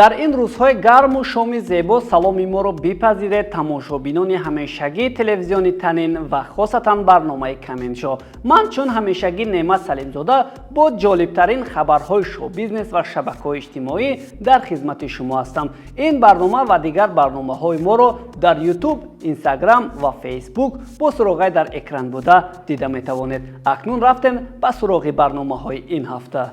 Дар ин рӯзҳои гарму шоми зебо саломи моро бипазиред, тамошобинони ҳамешагии телевизиони Танин ва хосатан барномаи Каменшо. Ман чун ҳамешагӣ Неъмат Салимзода бо ҷолибтарин хабарҳои шоу-бизнес ва шабакаҳои иҷтимоӣ дар хизмати шумо ҳастам. Ин барнома ва дигар барномаҳои моро дар Ютуб, Инстаграм ва Фейсбук бо суроғаи дар экран буда дида метавонед. Акнун рафтем ба суроғи барномаҳои ин ҳафта.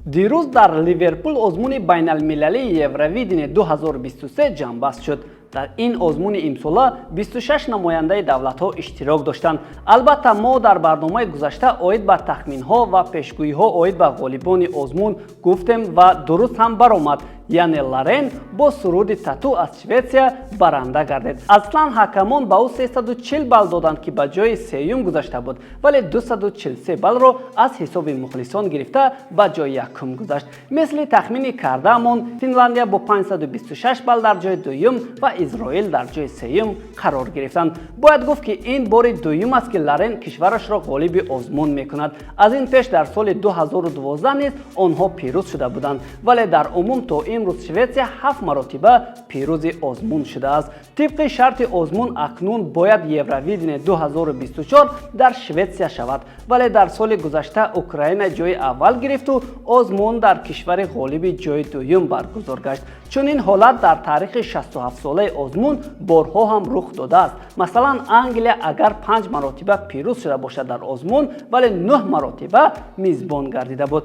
Дирӯз дар Ливерпул озмуни байналмилалии Евровидение 2023 ҷамъбаст шуд. Дар ин озмуни имсола 26 намояндаи давлатҳо иштирок доштанд. Албатта, мо дар барномаи гузашта оид ба тахминҳо ва пешгӯиҳо оид ба ғолибони озмун гуфтем ва дуруст ҳам баромад, яъне Лорен бо суруди «Тату» аз Шветсия баранда гардид. Аслан ҳакамон ба ӯ 340 балл доданд, ки ба ҷои сеюм гузашта буд, вале 243 баллро аз ҳисоби мухлисон гирифта, ба ҷои якум гузашт. Мисли тахмини кардаамон, Финландия бо 526 балл дар ҷои дуюм ва Изроил дар ҷои сеюм қарор гирифтанд. Бояд гуфт, ки ин бори дуюм аст, ки Лорен кишварашро ғолиби озмун мекунад. Аз ин пеш дар соли 2012 низ онҳо пирӯз шуда буданд, вале дар умум то имрӯз Шветсия ҳафт маротиба пирӯзи озмун шудааст. Тибқи шарти озмун, акнун бояд Евровидение 2024 дар Шветсия шавад, вале дар соли гузашта Украина ҷои аввал гирифту озмун дар кишвари ғолиби ҷои дуюм баргузор гашт. Чунин ҳолат дар таърихи 67-солаи озмун борҳо ҳам рух додааст. Масалан, Англия агар панҷ маротиба пирӯз шуда бошад дар озмун, вале нӯҳ маротиба мизбон гардида буд.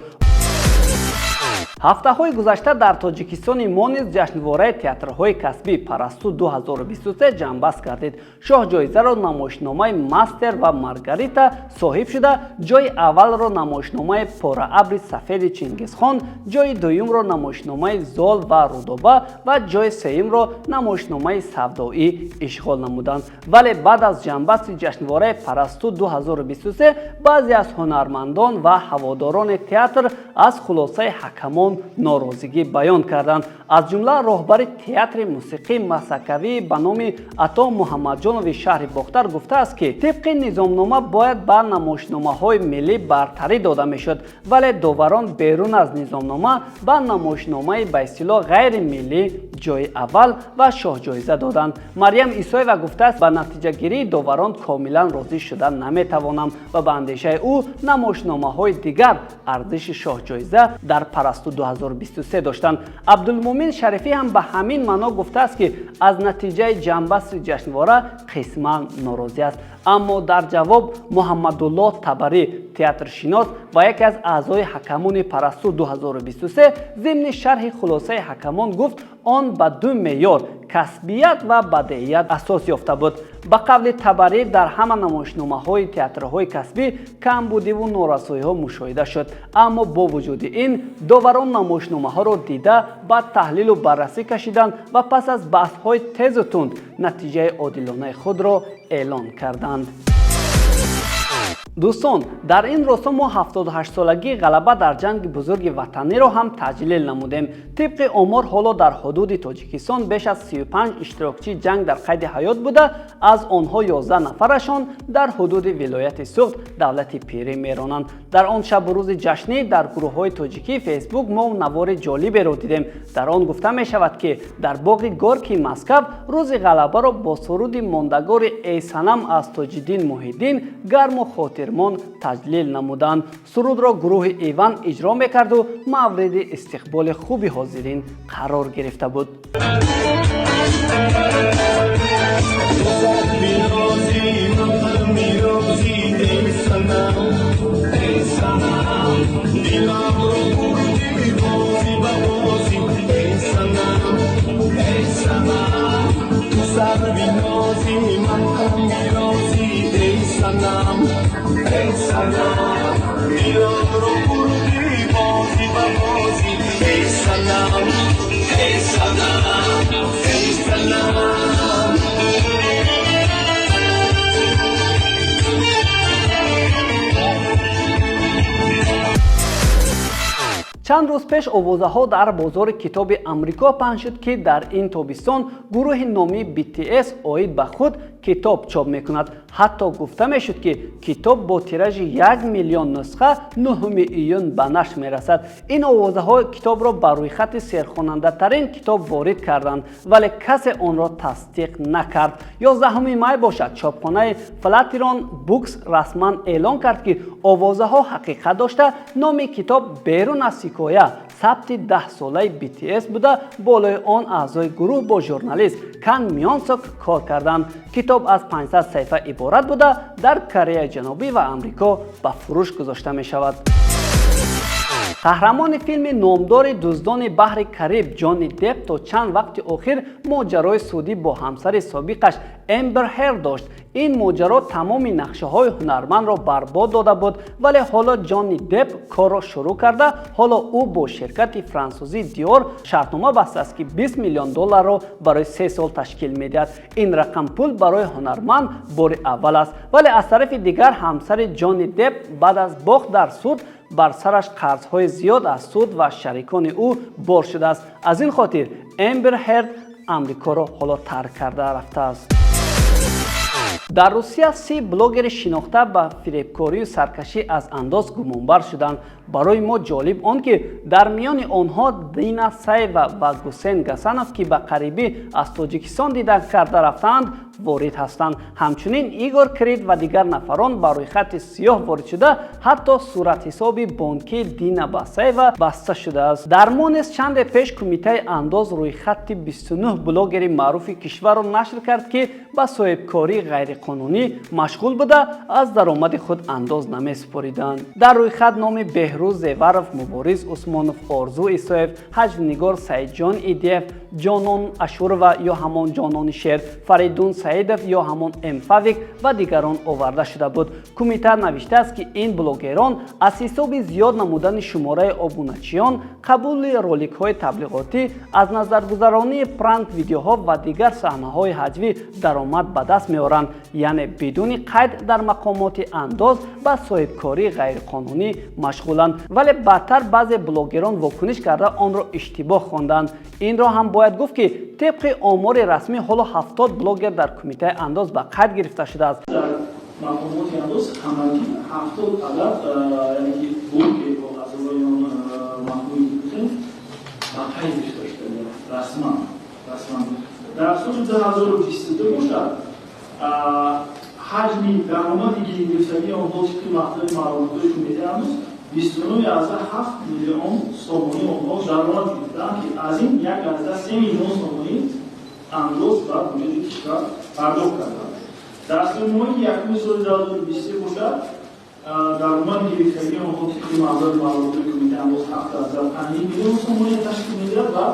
Ҳафтаҳои гузашта дар Тоҷикистони мо низ ҷашнвораи театрҳои касбӣ «Парасту 2023» ҷамъбаст гардид. Шоҳҷоизаро намоишномаи «Мастер ва Маргарита» соҳиб шуда, ҷои аввалро намоишномаи «Пораабри сафеди Чингизхон», ҷои дуюмро намоишномаи «Зол ва Рудоба» ва ҷои сеюмро намоишномаи «Савдоӣ» ишғол намуданд. Вале баъд аз ҷамъбасти ҷашнвораи «Парасту 2023» баъзе аз ҳунармандон ва ҳаводорони театр аз хулосаи ҳакамон норозигӣ баён карданд. Аз ҷумла роҳбари театри мусиқии масакавӣ ба номи Ато Муҳаммадҷонови шаҳри Бохтар гуфтааст, ки тибқи низомнома бояд ба намоишномаҳои миллӣ бартарӣ дода мешуд, вале доварон берун аз низомнома ба намоишномаи ба истилоҳ ғайримиллӣ ҷои аввал ва шоҳҷоиза доданд. Марьям Исоева гуфтааст, ба натиҷагирии доварон комилан розӣ шуда наметавонам ва ба андешаи ӯ намоишномаҳои дигар арзиши шоҳҷоиза дар «Парасту 2023» доштанд. Абдулмумин Шарифӣ ҳам ба ҳамин маъно гуфтааст, ки аз натиҷаи ҷамъбасти ҷашнвора қисман норозӣ аст. Аммо дар ҷавоб Муҳаммадуллоҳ Табарӣ, театршинос ва яке аз аъзои ҳакамони «Парасту 2023», зимни шарҳи хулосаи ҳакамон гуфт, он ба ду меъёр, касбият ва бадеият, асос ёфта буд. Ба қавли Табарӣ, дар ҳама намоишномаҳои театрҳои касбӣ камбудиву норасоиҳо мушоҳида шуд, аммо бо вуҷуди ин доварон намоишномаҳоро дида, ба таҳлилу баррасӣ кашиданд ва пас аз баҳсҳои тезу тунд натиҷаи одилонаи худро эълон карданд. Дӯстон, дар ин росто мо 78-солагии ғалаба дар Ҷанги Бузурги Ватаниро ҳам таҷлил намудем. Тибқи омор, ҳоло дар ҳудуди Тоҷикистон беш аз 35 иштирокчии ҷанг дар қайди ҳаёт буда, аз онҳо 11 нафарашон дар ҳудуди вилояти Суғд, давлати пирӣ меронанд. Дар он шабу рӯзи ҷашнӣ дар гурӯҳҳои тоҷикии Фейсбук мо навори ҷолиберо дидем. Дар он гуфта мешавад, ки дар боғи Горкии Москав рӯзи ғалабаро бо суруди мондагори «Эй санам» аз Тоҷиддин Муҳиддин гарму хотирмон таҷлил намуданд. Сурудро гурӯҳи Иван иҷро мекарду мавриди истиқболи хуби ҳозирин қарор гирифта буд. Чанд рӯз пеш овозаҳо дар бозори китоби Амрико паҳн шуд, ки дар ин тобистон гурӯҳи номии BTS оид ба худ Китоб чоп мекунад. Ҳатто гуфта мешуд, ки китоб бо тиражи 1 миллион нусха 9 июн ба нашр мерасад. Ин овозаҳо китобро ба рӯйхати серхонандатарин китоб ворид карданд, вале касе онро тасдиқ накард. 11 май бошад, чопхонаи Flatiron Books расман эълон кард, ки овозаҳо ҳақиқат дошта, номи китоб «Берун аз ҳикоя: сабти 10-солаи BTS» буда, болои он аъзои гурӯҳ бо журналист Кан Мёнсок кор карданд. Китоб аз 500 саҳифа иборат буда, дар Кореяи Ҷанубӣ ва Амрико ба фурӯш гузошта мешавад. Қаҳрамони филми номдори «Дуздони баҳри Кариб» Ҷонни Депп то чанд вақти охир моҷарои судӣ бо ҳамсари собиқаш Эмбер Херд дошт. Ин моҷаро тамоми нақшаҳои ҳунармандро барбод дода буд, вале ҳоло Ҷонни Депп корро шурӯъ карда. Ҳоло ӯ бо ширкати франсузӣ Диор шартнома бастааст, ки 20 миллион долларро барои 3 сол ташкил медиҳад. Ин рақам пул барои ҳунарманд бори аввал аст. Вале аз тарафи дигар, ҳамсари Ҷонни Депп баъд аз бохт дар суд бар сараш қарзҳои зиёд аз суд ва шарикони ӯ бор шудааст. Аз ин хотир Эмбер Херд Амрикоро ҳоло тарк карда рафтааст. Дар Русия 30 блогери шинохта ба фиребкорию саркашӣ аз андоз гумонбар шуданд. Барои мо ҷолиб он, ки дар миёни онҳо Дина Саева ва Гусен Гасанов, ки ба қарибӣ аз Тоҷикистон дида карда рафтаанд, ворид ҳастанд. Ҳамчунин Игор Крид ва дигар нафарон ба рӯйхати сиёҳ ворид шуда, ҳатто суратҳисоби бонкии Дина Басаева баста шудааст. Дар мо низ чанде пеш Кумитаи андоз рӯйхати 29 блогери маъруфи кишварро нашр кард, ки ба соҳибкории ғайриқонунӣ машғул буда, аз даромади худ андоз намесупориданд. Дар рӯйхат номи Беҳрӯз Зеваров, Мубориз Усмонов, Орзу Исоев, ҳаҷвнигор Саидҷон Идиев, Ҷонон Ашурова ё ҳамон Ҷонони Шер, Фаридун Саидов ё ҳамон Эмфавик ва дигарон оварда шуда буд. Кумита навиштааст, ки ин блогерон аз ҳисоби зиёд намудани шумораи обуначиён, қабули роликҳои таблиғотӣ, аз назаргузаронии пранк видеоҳо ва дигар саҳнаҳои ҳаҷвӣ даромад ба даст меоранд, яъне бидуни қайд дар мақомоти андоз ба соҳибкории ғайриқонунӣ машғуланд. Вале баъдтар баъзе блогерон вокуниш карда, онро иштибоҳ хонданд. Инро ҳам бояд гуфт, ки тибқи омори расмӣ ҳоло 70 блогер дар Кумитаи андоз ба қайд гирифта шудааст. Дар мақомоти андоз ҳамагӣ 70 адад, яъне ки блогерҳо аз рӯи он маҳбуби гуфтем, ба қайд гирифта шуда расман. Дар соли 2022 бошад, ҳаҷми даромади гирифтагии онҳо тибқи маҳзари маълумотҳои Кумитаи андоз 29,7 миллион сомонӣ онҳо даромад гирифтаанд, ки аз ин 1,3 миллион сомонӣ андоз ба буҷети кишвар пардохт карданд. Дар семоҳи якуми соли 2023 бошад, даромади гирифтагии онҳо тибқи маҳзари маълумотҳои Кумитаи андоз 7,5 миллион сомонӣ ташкил медиҳад ва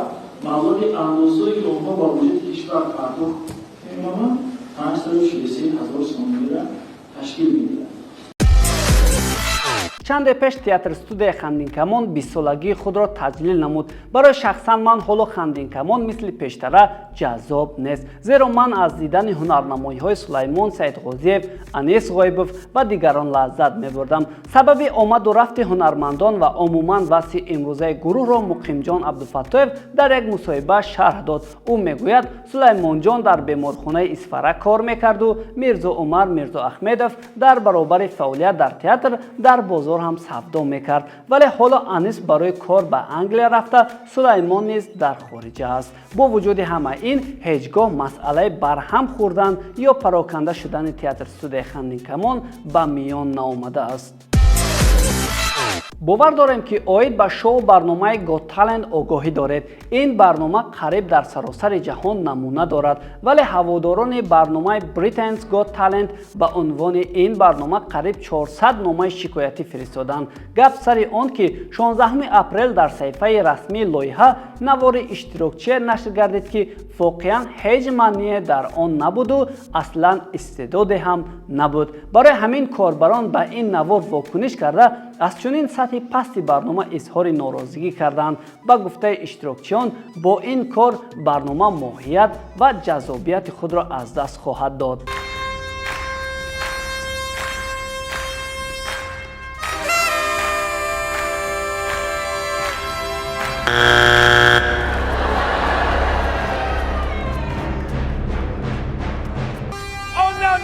маблағи андозҳое, ки онҳо ба буҷети кишвар пардохт менамоянд, 543 ҳазор сомониро ташкил медиҳад. Чанде пеш театр студияи Хандинкамон 20-солагии худро таҷлил намуд. Барои шахсан ман ҳоло Хандинкамон мисли пештара ҷаззоб нест, зеро ман аз дидани ҳунарнамоиҳои Сулаймон Саидғозиев, Анис Ғоибов ва дигарон лаззат мебурдам. Сабаби омаду рафти ҳунармандон ва умуман вазъи имрӯзаи гурӯҳро Муқимҷон Абдуфаттоев дар як мусоҳиба шарҳ дод. Ӯ мегӯяд, Сулаймонҷон дар беморхонаи Исфара кор мекарду Мирзо Умар Мирзоахмедов дар баробари фаъолият дар театр дар бозор ҳам савдо мекард. Вале ҳоло Анис барои кор ба Англия рафта, Сулаймон низ дар хориҷа аст. Бо вуҷуди ҳама ин, ҳеҷ гоҳ масъалаи барҳам хӯрдан ё пароканда шудани театр студияи Хандинкамон ба миён наомадааст. Бовар дорем, ки оид ба шоу барномаи Got Talent огоҳӣ доред. Ин барнома қариб дар саросари ҷаҳон намуна дорад, вале ҳаводорони барномаи Britain's Got Talent ба унвони ин барнома қариб 400 номаи шикоятӣ фиристоданд. Гап сари он, ки 16 апрел дар саҳифаи расмии лоиҳа навори иштирокчие нашр гардид, ки воқеан ҳеҷ маъние дар он набуду аслан истеъдоде ҳам набуд. Барои ҳамин корбарон ба ин навор вокуниш карда, аз чунин сатҳи пасти барнома изҳори норозигӣ карданд. Ба гуфтаи иштирокчиён, бо ин кор барнома моҳият ва ҷаззобияти худро аз даст хоҳад дод.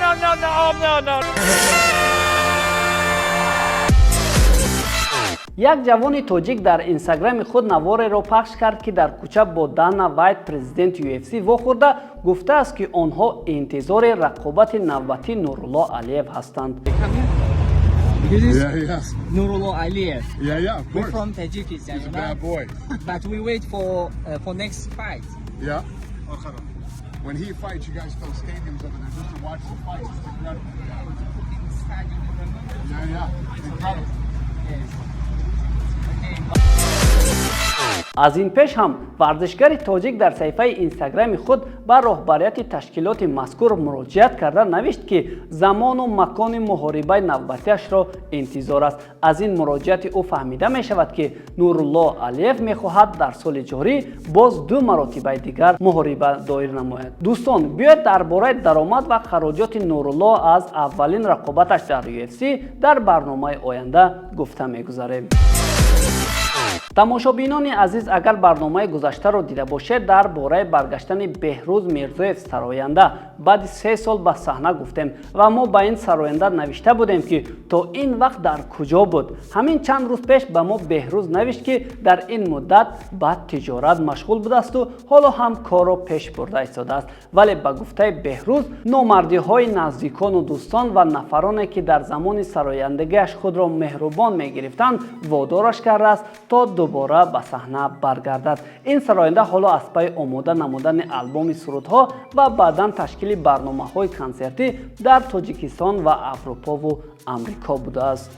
No, no, no, oh, no, no. Як ҷавони тоҷик дар Инстаграми худ навореро пахш кард, ки дар кӯча бо Дана Вайт, президенти UFC, вохӯрда гуфтааст, ки онҳо интизори рақобати навбатии Нурулло Алиев ҳастанд. Yeah. Nurullah Aliyev. Yeah, of We're course. from Tajikistan, He's you a know? bad boy. But we wait for next fight. Yeah. When he fights, you guys fill stadiums over there just to watch the fights. It's incredible. Stadium, remember? Yeah. Incredible. Yes. Okay. Аз ин пеш ҳам варзишгари тоҷик дар саҳифаи Инстаграми худ ба роҳбарияти ташкилоти мазкур муроҷиат карда навишт, ки замону макони муҳорибаи навбатиашро интизор аст. Аз ин муроҷиати ӯ фаҳмида мешавад, ки Нурулло Алиев мехоҳад дар соли ҷорӣ боз ду маротибаи дигар муҳориба доир намояд. Дӯстон, биёед, дар бораи даромад ва хароҷоти Нурулло аз аввалин рақобаташ дар UFC дар барномаи оянда гуфта мегузарем. Тамошобинони азиз, агар барномаи гузаштаро дида бошед, дар бораи баргаштани Беҳрӯз Мирзоев, сароянда, баъди 3 сол ба саҳна гуфтем ва мо ба ин сароянда навишта будем, ки то ин вақт дар куҷо буд. Ҳамин чанд рӯз пеш ба мо Беҳрӯз навишт, ки дар ин муддат ба тиҷорат машғул будаасту ҳоло ҳам корро пеш бурда истодааст. Вале ба гуфтаи Беҳрӯз, номардиҳои наздикону дӯстон ва нафароне, ки дар замони сарояндагиаш худро меҳрубон мегирифтанд, водораш кардааст, то дубора ба саҳна баргардад. Ин сароянда ҳоло аз пайи омода намудани албоми сурудҳо ва баъдан ташкили барномаҳои консертӣ дар Тоҷикистон ва Аврупову Амрико будааст.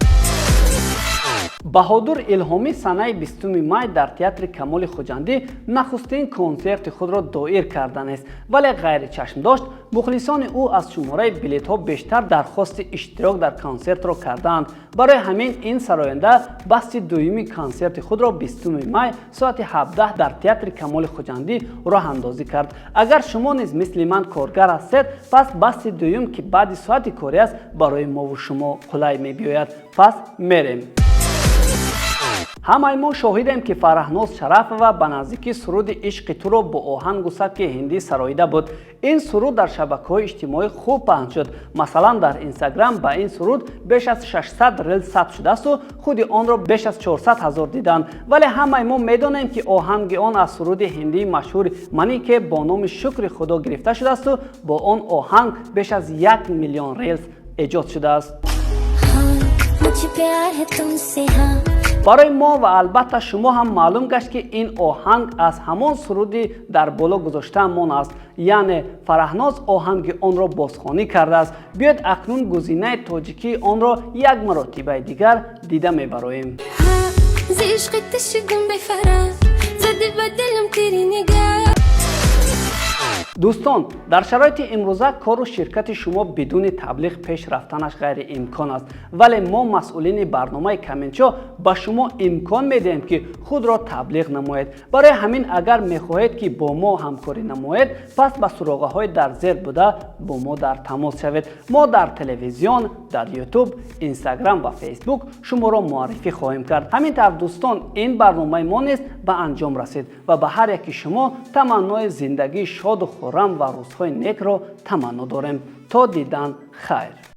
Баҳодур Илҳомӣ санаи 20 май дар театри Камоли Хуҷандӣ нахустин консерти худро доир карданест, вале ғайричашмдошт мухлисони ӯ аз шумораи билетҳо бештар дархости иштирок дар консертро кардаанд. Барои ҳамин ин сароянда басти дуюми консерти худро 20 май соати 17 дар театри Камоли Хуҷандӣ роҳандозӣ кард. Агар шумо низ мисли ман коргар ҳастед, пас басти дуюм, ки баъди соати корӣ аст, барои мову шумо қулай мебиёяд. Пас мерем. Ҳамаи мо шоҳидем, ки Фараҳноз Шарафова ба наздикӣ суруди «Ишқи туро» бо оҳангу сабки ҳиндӣ сароида буд. Ин суруд дар шабакаҳои иҷтимоӣ хуб паҳн шуд. Масалан, дар Инстаграм ба ин суруд беш аз 600 рил сабт шудаасту худи онро беш аз 400 ҳазор диданд. Вале ҳамаи мо медонем, ки оҳанги он аз суруди ҳиндии машҳури Манике бо номи «Шукри Худо» гирифта шудаасту бо он оҳанг беш аз 1 миллион рилс эҷод шудааст. मुझे प्यार है तुमसे, हाँ. Барои мо ва албатта шумо ҳам маълум гашт, ки ин оҳанг аз ҳамон суруди дар боло гузоштаамон аст, яъне Фараҳноз оҳанги онро бозхонӣ кардааст. Биёед, акнун гузинаи тоҷикии онро як маротибаи дигар дида мебароем. हाँ, ज़े इश्क तशगुन बेफरा ज़द बदलम तेरी निगाह. Дӯстон, дар шароити имрӯза кору ширкати шумо бидуни таблиғ пеш рафтанаш ғайриимкон аст. Вале мо, масъулини барномаи Каменчо, ба шумо имкон медиҳем, ки худро таблиғ намоед. Барои ҳамин, агар мехоҳед, ки бо мо ҳамкорӣ намоед, пас ба суроғаҳои дар зер буда бо мо дар тамос шавед. Мо дар телевизион, дар Ютуб, Инстаграм ва Фейсбук шуморо муаррифӣ хоҳем кард. Ҳамин тавр, дӯстон, ин барномаи мо низ ба анҷом расид ва ба ҳар яки шумо таманнои зиндагии шоду хуррам ва рӯзҳои некро таманно дорем. То дидан, хайр.